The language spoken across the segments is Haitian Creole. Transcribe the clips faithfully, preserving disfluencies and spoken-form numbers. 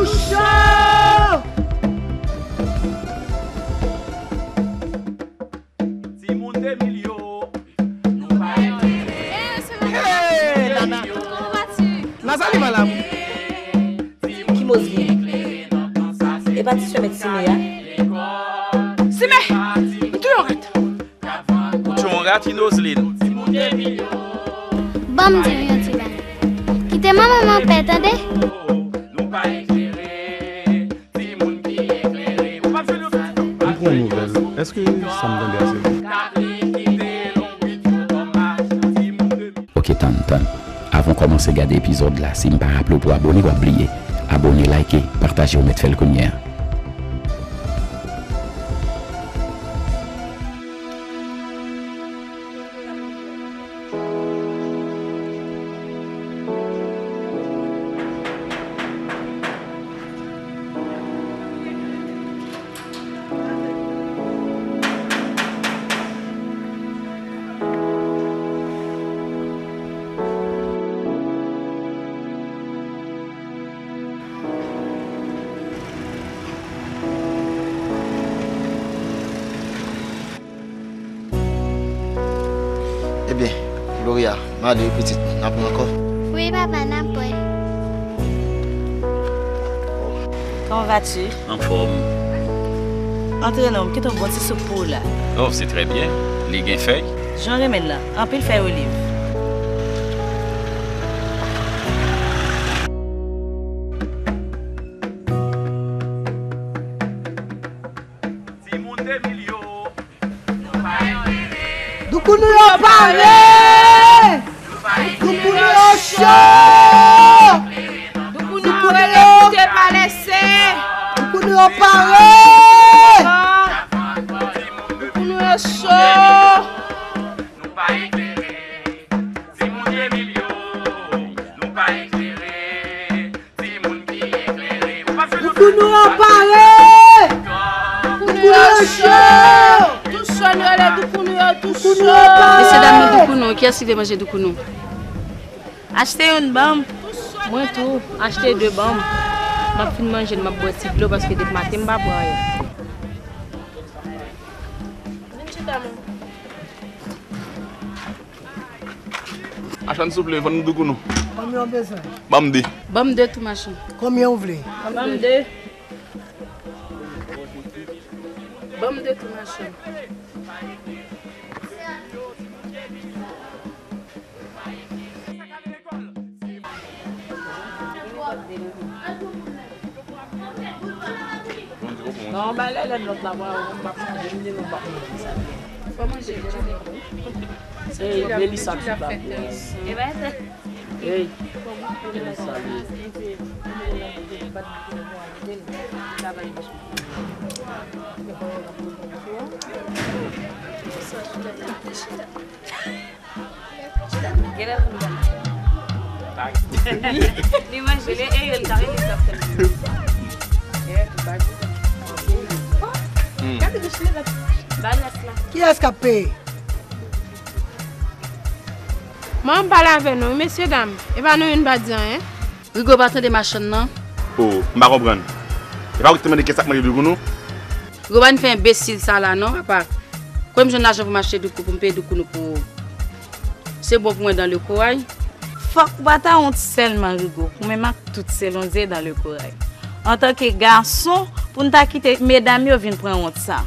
Cho! Timoun de mil yo, nou pa eklere. Hey, Nana! Comment vas-tu? Nazali, malam. Ki Mozlin? E pa ti sè mèt Sime a? Sime! M touye yon rat! Ou touye yon rat, Inozlin? Ban m di w yon ti bagay. Kite manman m anpè, tande? M pran yon nouvèl. Èske sa m tande a se vre? Ok, tann, tann. Avan w kòmanse gade epizòd la, si m pa raple w pou abone, w ap bliye. Abone, like, pataje, ou mèt fè l kounye a. Ebyen, Gloria, m ale wi pitit mwen, n ap wè ankò. Wi papa, n ap wè. Comment vas-tu? Anfòm. Antre non, m kite yon bon ti soup pou ou la. Oh, c'est très bien. Li gen fèy? Jan renmen l la, anpil fèy oliv. Timoun de mil yo, nou pa eklere. Doukounou yo pare! Doukounou yo cho! Doukounou yo rele kite pa lese! Doukounou yo pare! Doukounou yo cho! Nou pa eklere. Timoun de mil yo, nou pa eklere. Doukounou yo pare! Doukounou yo cho! Tou cho nou rele doukounou yo, tou cho! Mesye dam nan doukounou, kiyès ki vle manje doukounou? Achte youn ban m. Mwen tou, achte de ban m. M ap fin manje l, m ap bwè ti dlo paske depi maten m pa pran anyen. Vin chita non. Machann, souple, vann m doukounou. Konbyen w bezwen? Ban m de. Ban m de tou, machann. Konbyen w vle? Ban m de. Ban m de tou, machann. Non, bay Lèlè lòt la, mwen, mwen p ap manje, m di nou m p ap manje sa. Fò manje, manje. Se Melissa ki pa bon. Ey, Melissa li. Li manje, li, e yo, li ta rele sa fè. Gade de chile la. Balans la. Kiyès k ap peye? Manman m pale avè nou, wi, mesye dam. E pa nou youn pa di anyen. Rigo pa tande machann nan. Oh, m pa konprann. E pa ou ki te mande kiyès k ap manje doukounou? Rigo pa vin fè enbesil sa la non, papa. Kote m jwenn lajan pou m achte doukou, pou m peye doukounou pou ou? Se bon pou mwen dans le corail. Fòk ou pa ta wont sèlman, Rigo, ou menm ak tout se londyè dans le corail. Antanke gason, pou n ta kite medam yo vin pran wont sa.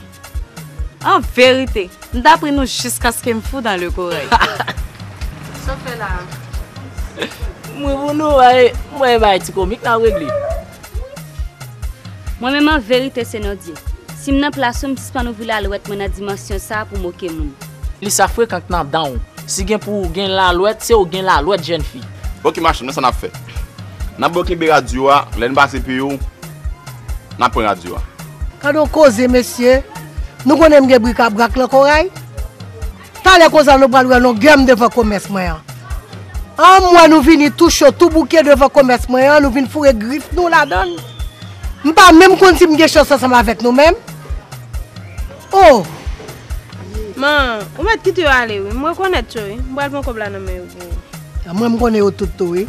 An verite, m ta pri nou jiskaske m fou dans le corail. Sa w fè la a? M ri pou nou, ay, mwen bay ti komik n ap regle. Mwen menm an verite se Nondye. Si m nan plas ou, m sispann ouvri lalwèt mwen nan dimansyon sa a pou moke moun. Li sa frekan k nan dan w. Si gen pou w gen lalwèt, se w gen lalwèt, jèn fi. Ok, machann, men sa n ap fè. N ap ba w kenbe radyo a, lè n pase peye w, n ap pran radyo a. Gade yon koze, mesye. Nou konnen m gen brikabrak nan koray. Talè konsa nou pral wè longè m devan komès mwen an. An m wè nou vini tou cho, tou bouke devan komès mwen an, nou vin foure grif nou ladan l. M pa menm konn si m gen chans ansanm avèk nou menm. Oh! Man, ou mèt kite yo ale wi. M rekonèt yo wi. M pral pran kòb la nan men yo pou ou. Mwen m konnen yo tout tou wi.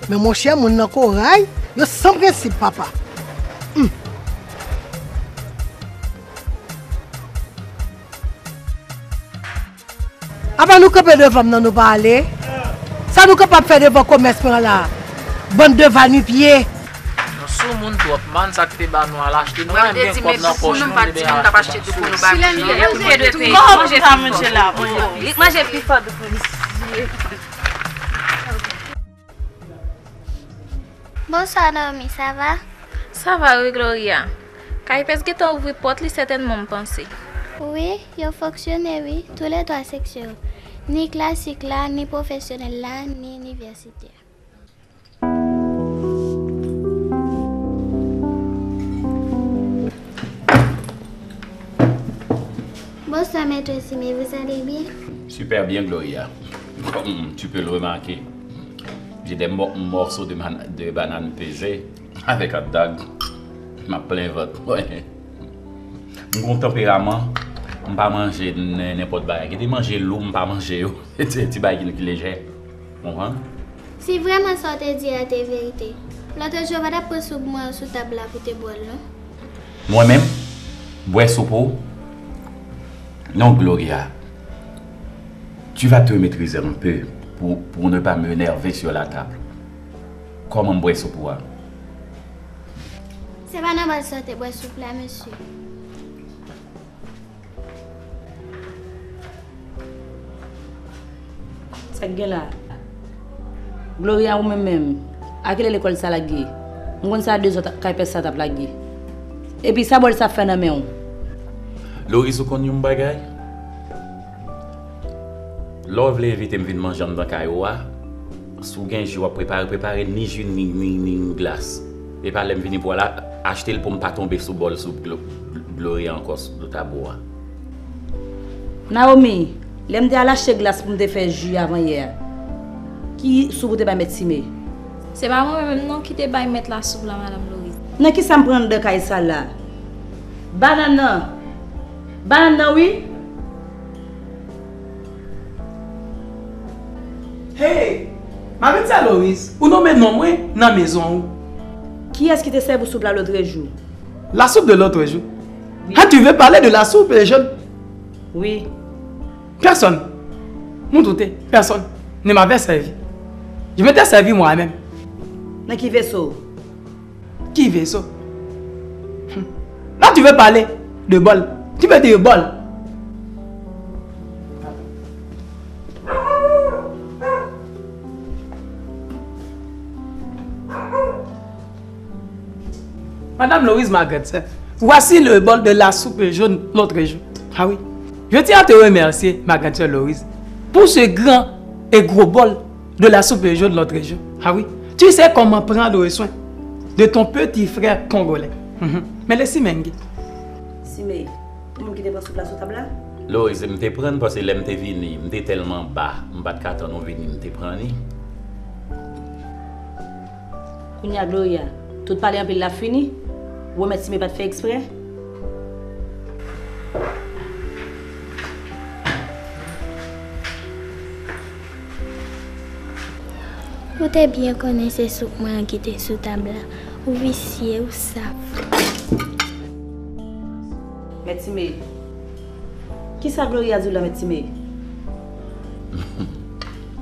Men monchè, moun nan koray. Yo san prensip, papa. Hmm. Apa nou kanpe devan m nan, nou pa ale? Sa nou kapab fè devan komès mwen an la? Bann de va nu pye. Nou soumoun twòp, man, sa k te ba nou al achte, nou pa menm gen kòb nan pòch nou, nou debyen achte. Manje pi fò. Bonswa Naomi, sa va? Sa va wi Gloria. Kay pès gentan ouvri pòt li sètènman m panse. Wi, yo fonksyone wi, toulètwa seksyon yo. Ni klasik la, ni pwofesyonèl la, ni inivèsitè. Bonsoir, Maître Simé, vous allez bien? Super bien, Gloria. Comme tu peux le remarquer, j'ai des mo- morceaux de, man- de banane pesée avec hot dog. M ap plen vant. M gon tanperaman, m pa manje nen- nenpòt bagay. Gen de manje lou, m pa manje yo. Se ti bagay ki, ki lejè. Konprann? Si vrèman sa w te di a te verite, lòt jou w pa t ap pran soup mwen an sou tab la pou te bwè l non. Mwen menm? Bwè soup ou? Non, Gloria. Tu vas te maîtriser un peu pour, pour ne pas m'énerver sur la table. Kòman m bwè soup ou a? Se pa nòmal sa w te bwè soup la, mesye. Sa k gen la? Gloria, ou menm menm, a kilè lekòl sa lage? M konn sa de zòt kay pès sa t ap lage. Epi sa bòl sa ap fè nan men w? Loris, ou konn yon bagay? Lè w vle envite m vin manje anndan kay ou a, si w gen ji w ap prepare, prepare ni ji, ni, ni, ni glas. E pa lè m vini pou al a- achte l pou m pa tonbe sou bòl soup Glo- Gloria ankò sou tab ou a. Naomi, lè m te al achte glas pou m te fè ji avanyè a, ki soup ou te bay mèt Sime? Se pa mwen menm non ki te bay mèt la soup la, madanm Loris. Nan kisa m pran anndan kay sa la? Banann nan. Banann nan wi. Hey! Madanm Loris, ou nonmen non mwen nan mezon ou. Kiyès ki te sèvi w soup la lòtrejou? La soupe de l'autre jour? Oui. Ah, tu veux parler de la soupe jaune? Wi. Pèsonn. Mwen doute. Pèsonn. Ne m'avait servi. Je m'étais servi moi-même. Nan ki veso? Ki veso? Hmm. Là, tu veux parler de bol. Tu veux dire bol. Madame Loris, ma grande sœur, voici le bol de la soupe jaune l'autre jour. Ah oui. Je tiens à te remercier, ma grande sœur Loris, pour ce grand et gros bol de la soupe jaune l'autre jour. Ah oui. Tu sais comment prendre soin de ton petit frère congolais. Mhm. Men le Simenge. Sime, ou menm ki te pran soup la sou tab la? Loris, m te pran paske lè m te vini, m te tèlman ba, m pa t ka tann ou vini, m te pran li. Kounye a, Gloria, tout pale anpil la fini? Ou remèt Sime pa t fè eksprè? Ou te byen konnen se soup mwen an ki te sou tab la. Ou visye, ou saf. Mèt Sime, kisa Gloria di w la, Mèt Sime?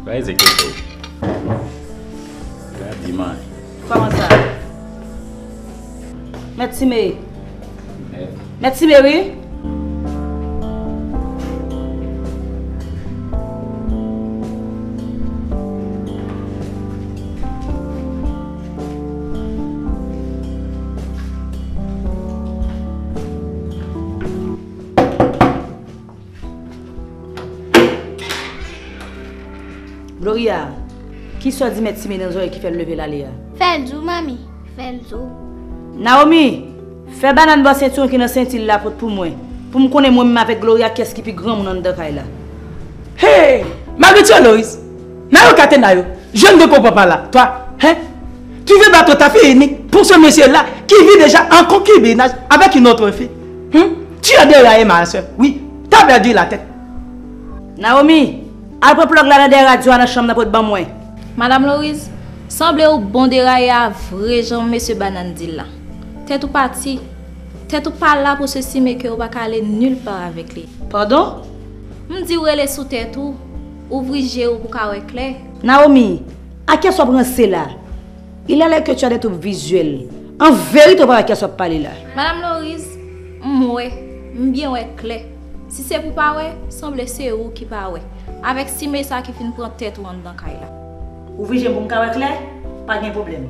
Pa ezekite w. Pa di m anyen. Kòman sa? Mèt Sime. Mèt. Mèt Sime, wi. Gloria, kisa w di Mèt Sime nan zòrèy ki fè l leve l ale a? Fè l di w, manmi, fè l di w. Naomi, fè banann bò senti w ki nan senti l la pot pou mwen, pou m konnen mwen menm avèk Gloria kiyès ki pi granmoun anndan kay la. Hey! Malgré Loris, Nayo Katena yo, je ne te comprends pas là, toi, hein? Tu veux battre ta fille unique pour ce monsieur-là qui vit déjà en concubinage avec une autre fille? Hein? Tu as déraillé, ma sœur. Oui, t'as perdu la tête. Naomi, al pran plòg la nan dèyè radyo a nan chanm nan pou t ban mwen. Madam Loris, Sanble ou bon deraye a vre jan mesye Bannann di l la. Tèt ou pati. Tèt ou pa la pou se sime ke ou pa ka ale nil pa avèk li. Padon? M di w rele sou tèt ou, ouvri je ou pou ka wè klè. Naomi, a kiyès w ap ranse la? Il a l'air que tu as des troubles visuels. An verite, ou pa wè kiyès w ap pale la. Madam Loris, m wè, m byen wè klè. Si se pou pa wè, sanble se ou ki pa wè. Avèk sime sa ki fin pran tèt ou anndan kay la. Ouvri je m pou m ka wè klè, pa gen pwoblèm.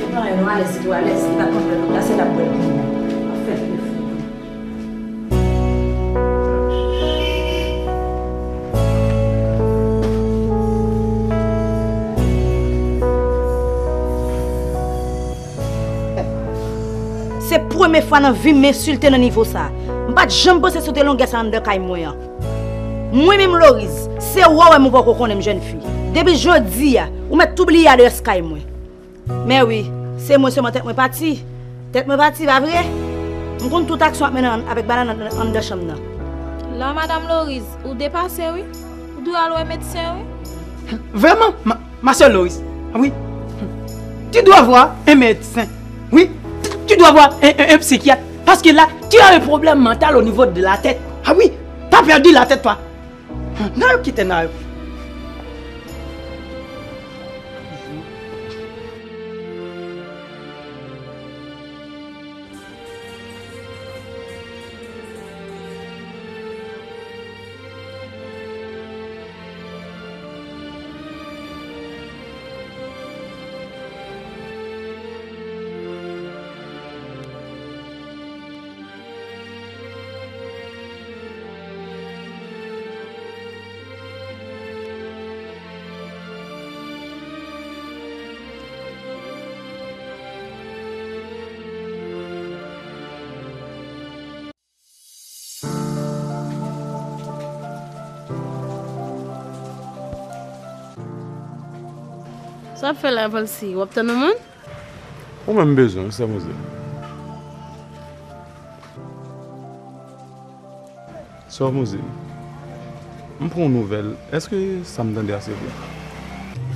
Epa yon alèz, se tou alèz, li pa konn lè l ap plase, l ap bwè l kounye a. Ap fè l fou. Se premye fwa nan vi m m ensilte nan nivo sa. M pa t janm panse sou te longè sa anndan kay mwen an. Mwen menm Loris, se wè w wè m ou poko konnen m jèn fi. Depi jodi a, ou mèt tou bliye adrès kay mwen. Men wi, se mwen sèlman tèt mwen pati. Tèt mwen pati, pa vre? M konn tout aksyon w ap mennen an- avèk Bannann an- anndan chanm nan. La, Madam Loris, ou depase wi. Ou dwe al wè medsen wi. Vrèman, ma, ma sœur Loris, ah oui, tu dois voir un médecin. Oui, tu, tu dois voir un, un, un psychiatre. Parce que là, tu as un problème mental au niveau de la tête. Ah oui, t'as perdu la tête, toi. Nan yo kite nan yo. Sa w ap fè la, Valsi? W ap tann yon moun? Ou menm m bezwen wi, sè Mozil. Sè Mozil, m pran yon nouvèl. Èske sa m tande a se vre?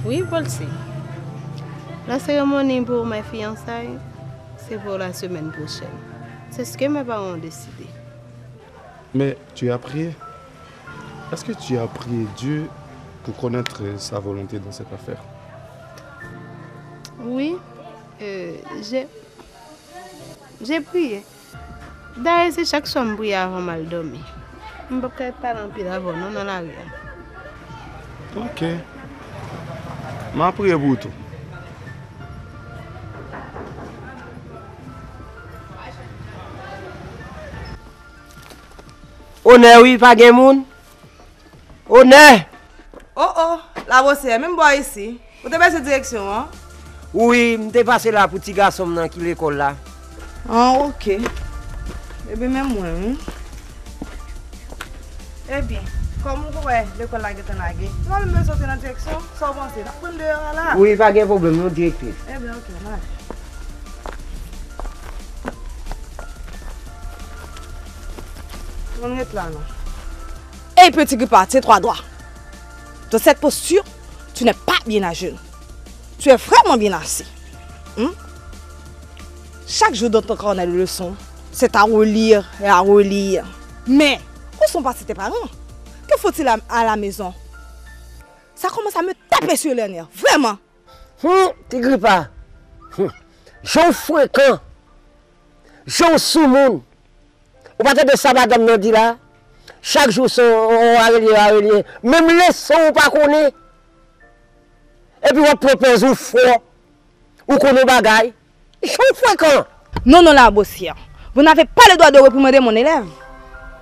Wi, Valsi. La seremoni pou remèt fiyansay, se pour la semaine prochaine. C'est ce que mes parents ont décidé. Mais tu as prié? Est-ce que tu as prié Dieu pour connaître sa volonté dans cette affaire? Oui, euh, j'ai, j'ai prié. Dayè, se chak swa m priye avan m al dòmi. M p ap ka pale anpil avè w non nan lari a. Ok. M a priye pou ou tou. Onè wi, pa gen moun. Onè! O o, Labosye, menm bò isi. Ou te bezwen direksyon an? Wi, m te pase la pou ti gason m nan ki lekòl la. An, ok. Ebyen, men mwen, wi. Ebyen, kòm ou wè lekòl la gentan lage, nou menm nou soti nan direksyon, sa w panse? N ap pran deyò a la? Wi, pa gen pwoblèm, non, direktris. Ebyen, ok, n ale. Ann ret la, non. Hey, petit gripa, tiens-toi droit. Dans cette posture, tu n'es pas bien à jeune. Tu es vraiment bien assis. Hmm? Chaque jour dans ton carnet de leçons, c'est à relire et à relire. Mais, où sont passés tes parents? Que font-ils à, à la maison? Ça commence à me taper sur les nerfs, vraiment. Hmm, ti gripa. Hmm. Jan w frekan. Jan w soumoun. Ou pa tande sa madanm nan di la? Chak jou se w a relye, w a relye. Menm leson ou pa konnen. Epi w ap pran pòz ou fò. Ou konn yon bagay. Jan w frekan. Non, non, Labosye. Vous n'avez pas le droit de réprimander mon élève.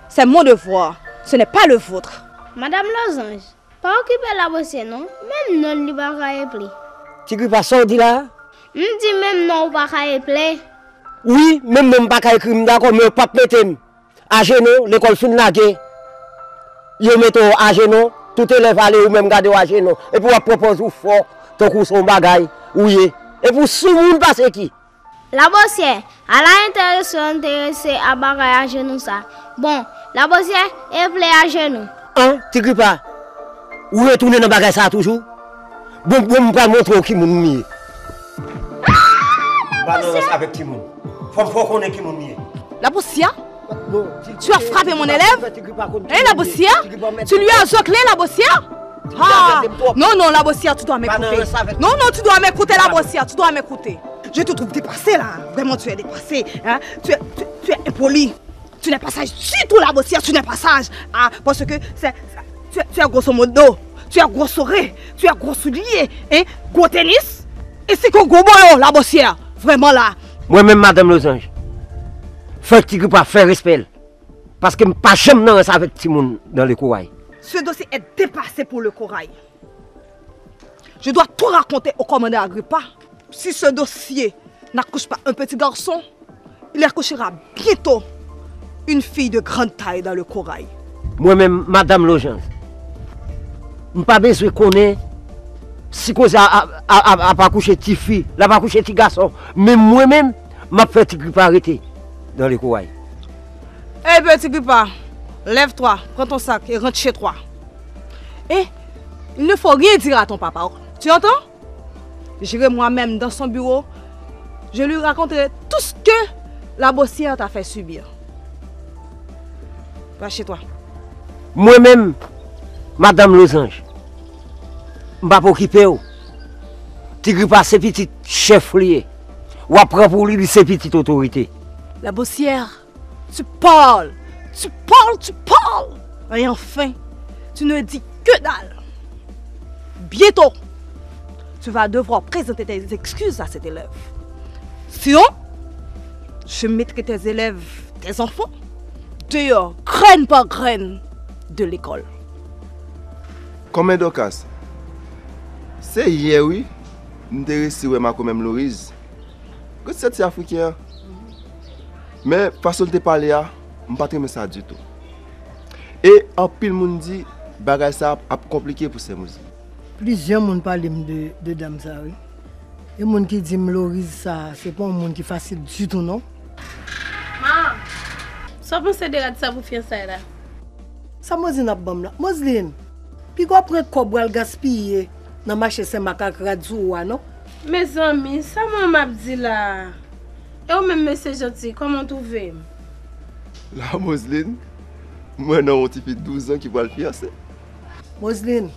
C'est mon devoir. Ce n'est pas le vôtre. Madame Losange, pa okipe Labosye non, menm non li pa ka eple. Ti gripa, sa w di la? M di menm non ou pa ka eple. Wi, menm non m pa ka ekri, m dakò, men yo p ap mete m ajenou, lekòl fin lage. Yo mete w ajenou, tout elèv ale, ou menm gade w ajenou. Epi w ap pran pòz ou fò, tankou w se yon bagay ou ye. Epi w soumoun pase ki. Labosyè, ala enterese w enterese a bagay ajenou sa. Bon, Labosyè, eple ajenou. An, Tigripa, ou retounen nan bagay sa a toujou? Bon, bon, m pral montre w ki moun m ye. M pa nan rans avèk timoun. Fò m fè w konnen ki moun m ye. Labosyè? Tu as frappé mon élève? Hein, Labossière? Tu lui as zoklé, Labossière? Ah! Non, non, Labossière, tu dois m'écouter. Non, non, tu dois m'écouter, Labossière, tu dois m'écouter. Je te trouve dépassé, là. Vraiment, tu es dépassé, hein? Tu es, tu, tu es impoli. Tu n'es pas sage du tout, Labossière, tu n'es pas sage. Ah, parce que c'est, tu es, tu es grosso modo, tu es gros souris, tu es gros soulier, hein? Gros tennis, et c'est que gros boyau, Labossière. Vraiment, là. Mwen menm, madanm Lozanj, fòk Tigripa fè respè l. Paske m pa janm nan rans avèk timoun nan Le Corail. Ce dossier est dépassé pour Le Corail. Je dois tout raconter au commandant Agrippa. Si ce dossier n'accouche pas un petit garçon, il accouchera bientôt une fille de grande taille dans Le Corail. Mwen menm, madanm Lozanj, m pa bezwen konnen si koze a, a, a, a, ap akouche tifi, l ap akouche ti gason. Men mwen menm, m ap fè Tigripa rete nan Le Corail. Eh bien, Tigripa, lève-toi, prends ton sac et rentre chez toi. Et il ne faut rien dire à ton papa. Tu entends? J'irai moi-même dans son bureau. Je lui raconterai tout ce que Labossière t'a fait subir. Va chez toi. Mwen menm, madanm Lozanj, m p ap okipe w. Tigripa se pitit chèf li ye. W ap pran pou li, li se pitit otorite. Labossière, tu parles, tu parles, tu parles. Et enfin, tu ne dis que dalle. Bientôt, tu vas devoir présenter tes excuses à cet élève. Sinon, je mettrai tes élèves, tes enfants, dehors, graine par graine, de l'école. Kòmè Dòkas, se yè wi, m te resi wè makomè m Loriz. Gad sa ti Afriken an. Men fason l te pale a, m pa t renmen sa ditou. E anpil moun di bagay sa ap konplike pou sè Mozlin. Plizyè moun pale m de, de dam sa wi. Gen moun ki di m Loriz sa, se pa yon moun ki fasil ditou non. Ma, sa w panse de rad sa pou fyansay la? Sa Mozlin ap ban m la? Mozlin, piga w pran kòb w al gaspiye nan mache Senmak ak rad sou ou a non. Mezanmi, sa manman ap di la? E ou menm, mesye Janti, kòman w twouve m? La Mozlin, m wè nan yon tifi douz an ki pral fiyanse. Mozlin,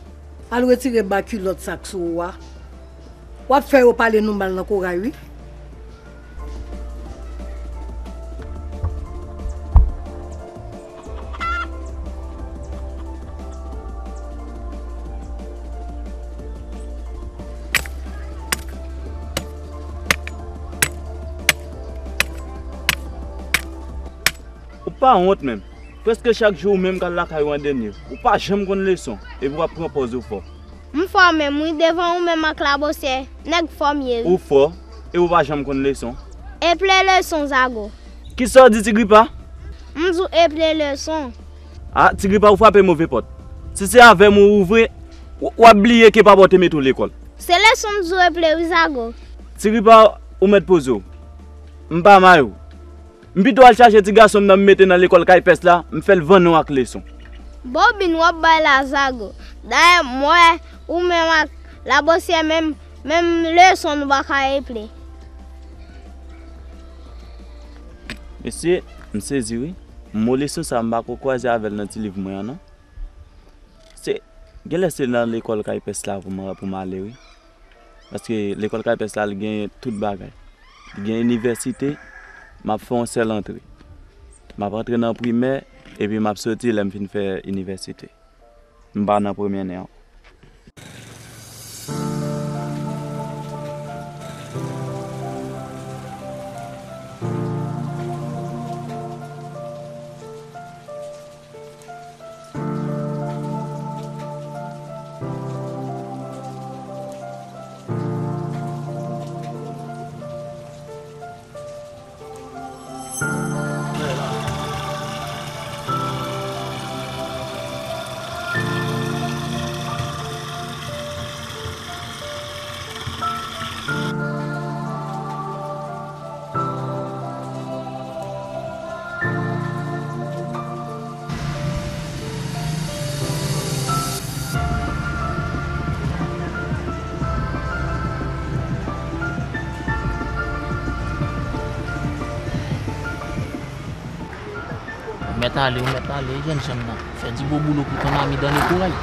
al retire ba kilòt sa k sou ou a. W ap fè yo pale nou mal nan koray wi. Ou pa wont menm. Prèske chak jou ou menm k al lakay ou an dènye. Ou pa janm konn leson, epi w ap pran pòz ou fò. M fò menm wi, devan ou menm ak Labosyè, nèg fò m ye wi. Ou fò, e ou pa janm konn leson. Eple leson, Zago. Kisa w di, Tigripa? M di w eple leson. A, Tigripa, ou frape move pòt. Si se avè m ou ouvri, w, w ap bliye ke papa w te mete w lekòl. Se leson m di w eple wi, Zago. Tigripa, ou mèt poze w. M pa may ou. M pito al chache ti gason m nan m mete nan lekòl kay pès la, m fè l vann ou ak leson. Bobin w ap bay la, Zago. Dayè, m wè ou menm ak Labosyè menm, menm leson nou pa ka eple. Mesye, m sezi wi. Mo leson sa m pa ko kwaze avè l nan ti liv mwen an non. Se, genlè se nan lekòl kay pès la pou m, pou m ale wi. Paske lekòl kay pès la, li genyen tout bagay. Li gen inivèsite, m ap fè yon sèl antre. M ap antre nan primè, epi m ap soti lè m fin fè inivèsite. M pa nan premye nen an. Mèt ale, ou mèt ale, jènjan nan. Fè du beau boulot pour ton ami dans le corail.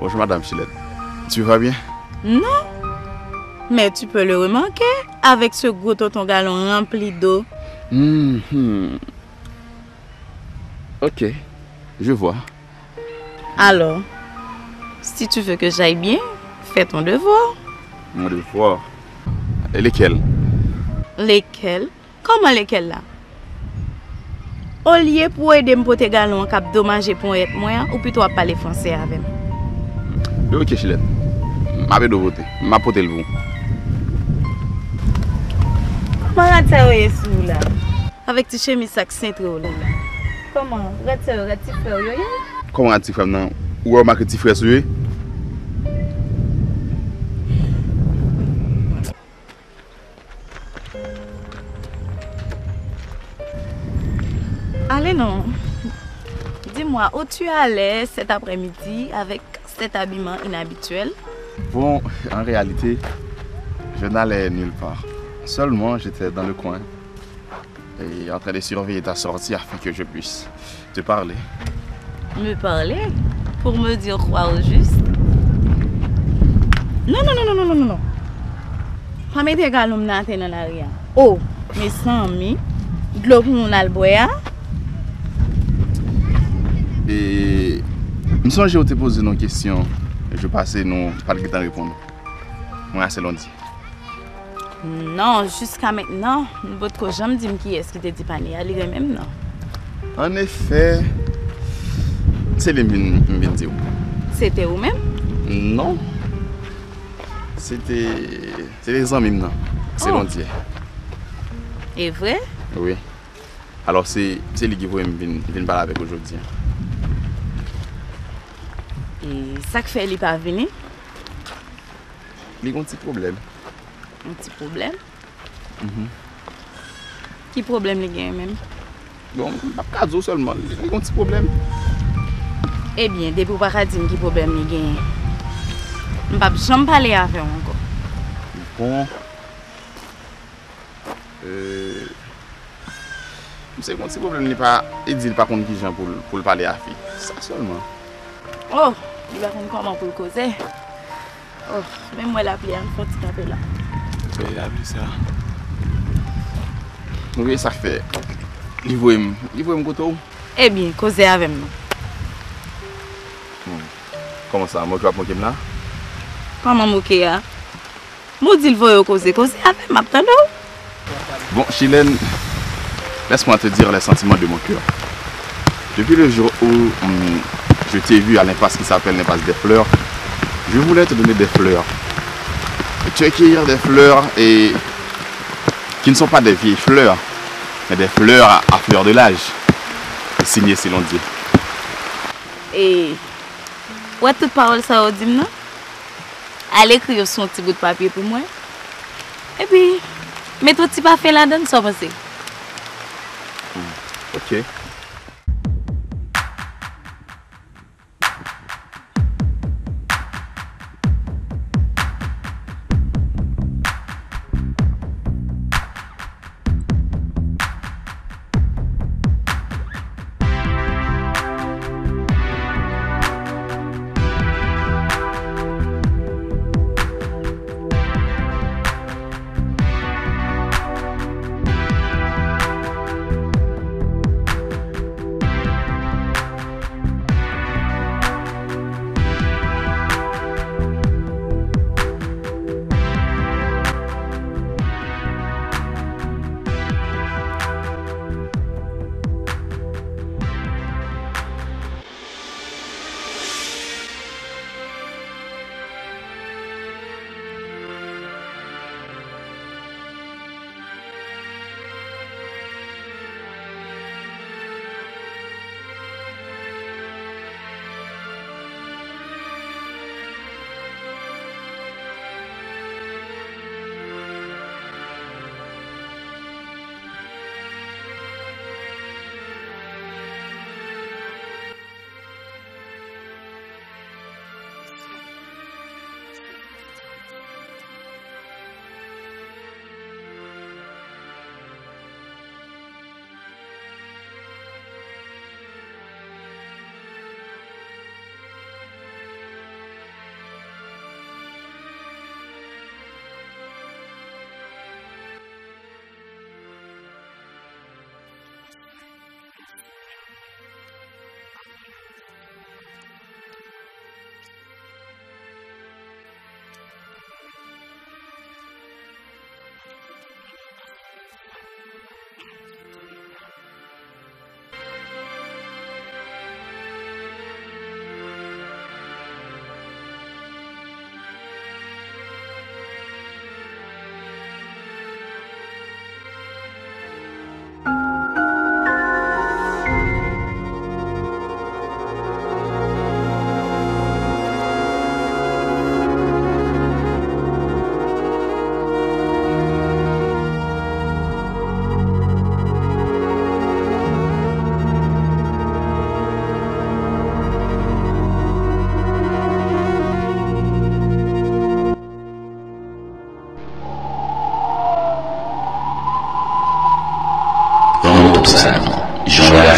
Bonjour Madame Chilette. Tu vas bien? Non. Mais tu peux le remarquer avec ce gros tonton galon rempli d'eau. Mhm. Ok, je vois. Alors, si tu veux que j'aille bien, fais ton devoir. Mon devoir? Et lequel? Lequel? Kòman lekel la? Olye pou w ede m pote galon an k ap domaje ponyèt mwen an, ou pito w ap pale fransè avè m? Yo, ok, Chilèt. M ap ede w pote. M ap pote l pou ou. Kòman rad sa yo ye sou ou la? Avèk ti chemiz sa k sentre w la. Kòman? Rad sa yo, rad ti frè w yo ye? Kòman rad ti frè m nan? Ou wè w make ti frè sou yo? Allez non. Dis-moi, où tu allais cet après-midi avec cet habillement inhabituel? Bon, en réalité, je n'allais nulle part. Seulement, j'étais dans le coin et en train de surveiller ta sortie afin que je puisse te parler. Me parler? Pour me dire quoi au juste? Non, non, non, non, non, non, non, non. Pa mete galon m nan atè nan lari a. Oh, mezanmi. Dlo pou moun al bwè a? E m sonje ou te poze nou kesyon jou pase nou pa t gentan reponn. Mwen a Selondye. Non, jiska mentnan, nou potko janm di m kiyès ki te di Panya li renmen m nan. An efè, se li m vin, m vin di w. Se te ou menm? Non. Se te, se te zanmi m nan. Se Selondye. E vre? Wi. Alò, se, se li ki voye m vin, vin pale avèk ou jodi a. E sa k fè li pa vini? Li gon ti pwoblèm. Yon ti pwoblèm? Mhm. Ki pwoblèm li genyen menm? Bon, m p ap ka di w sèlman, li gon ti pwoblèm. Ebyen, depi w pa ka di m ki pwoblèm li genyen, m p ap janm pale avè w ankò. Bon. Euh, misye gon ti pwoblèm, li pa, li di li pa konn kijan pou l, pou l pale a fi. Sa sèlman. Oh, li pa konn kòman pou l koze. Oh, menm wè lapli a, m fè yon ti kanpe la. Bèl lapli sa. Wi, sa k fè li voye m, li voye m kote w. Ebyen, koze avè m non. Hmm. Kòman sa, moke w ap moke m la? Kòman moke a? M ou di l voye w koze, koze avè m, m ap tande w. Bon, Chilène, laisse-moi te dire les sentiments de mon cœur. Depuis le jour où, hum, je t'ai vu à l'impasse qui s'appelle l'impasse des Fleurs, je voulais te donner des fleurs. Et tu es cueillir des fleurs et qui ne sont pas des vieilles fleurs, mais des fleurs à, à fleur de l'âge. Signé Selondye. E, ou wè tout pawòl sa yo di m nan? Al ekri yo sou yon ti bout papye pou mwen. Epi, met yon ti pafen ladan l, sa w panse? Hmm, ok.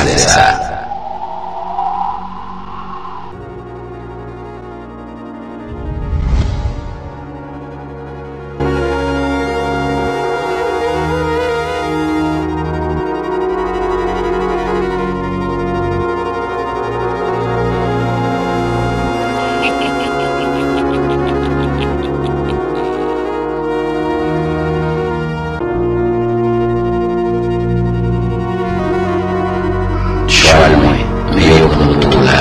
Sè sa. Chwal mwen, men yo pran moto la.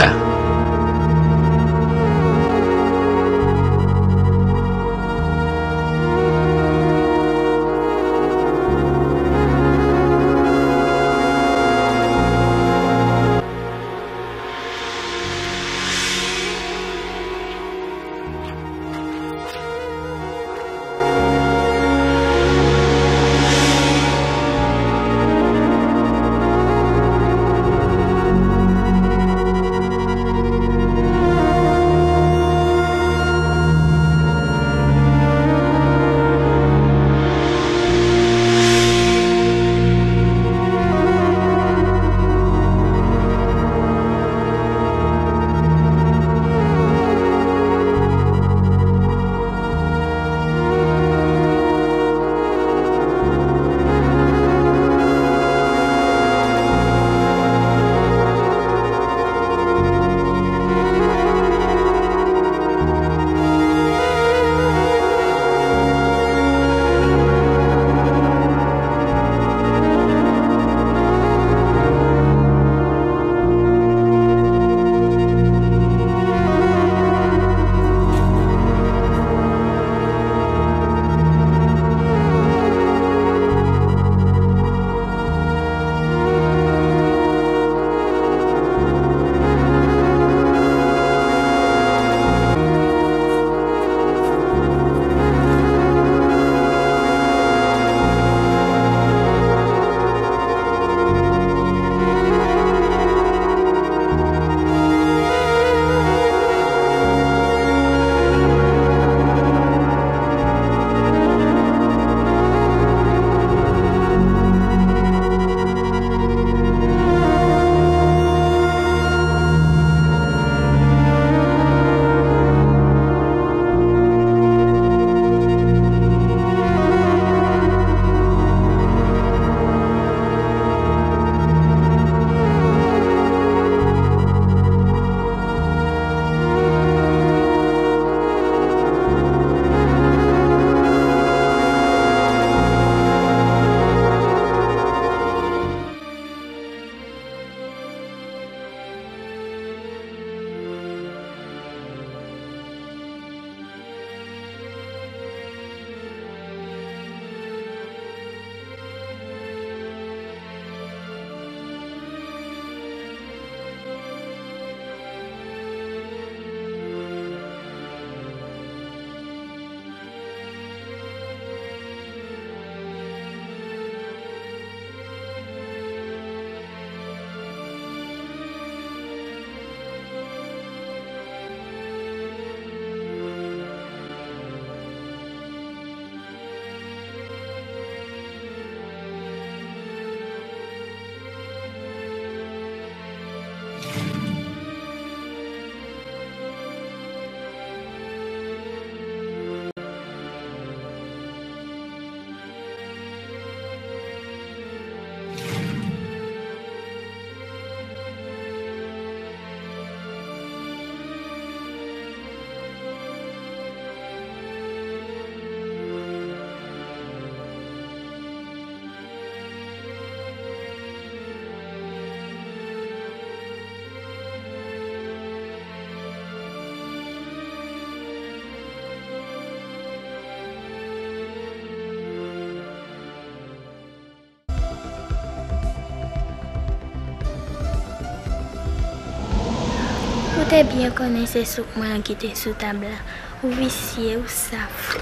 Ou te byen konnen se souk mwen an ki te sou tab la. Ou visye, ou saf.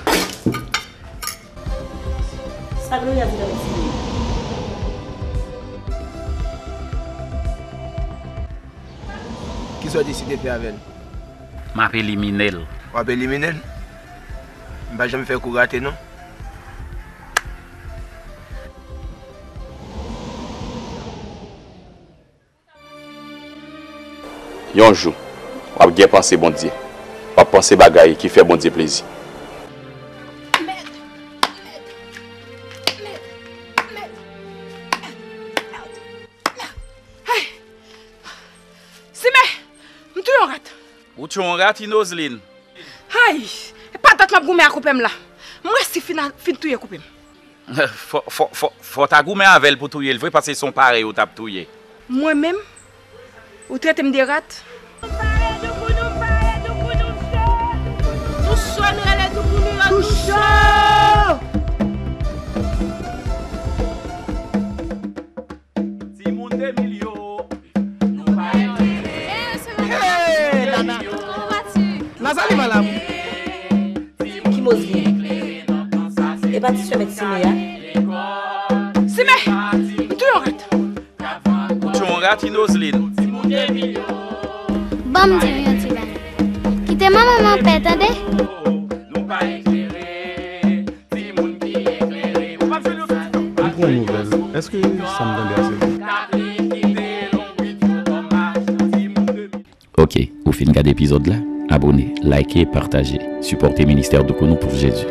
Sa Gloria di nan ti. Kisa w deside fè avè l? M ap elimine l. W ap elimine l? M pa janm fè kou rate non. Yon jou, w ap gen panse Bondye. W ap panse bagay ki fè Bondye plezi. Mèd! Mèd! Mèd! Mèd! Mèd! Hey! Simen! M touye yon rat! Ou tchon rat, Inoslin? Ay! E pa dat m ap goumen ak koupe m la. M resi fin, fin touye koupe m. Fò, fò, fò, fò w ta goumen avè l pou touye l vre, paske se yon parèy ou t ap touye. Mwen menm? Ou trete m de rat? Nou cho, nou rele Doukounou yo, nou cho! Timoun de mil yo. Hey, Nana. Nazali, malam. Ki Moslin? E pa ti sè mèt Sime a? Sime! M touye yon rat. Ou tchon rat, Inoslin. Ban m di w yon ti bagay. Kite manman m anpè, tande? M pran nouvèl. Èske sa m tande a se vre? Ok, ou fin gade epizòd la? Abone, like, pataje. Sipòte Ministè Doukounou pou Jezi.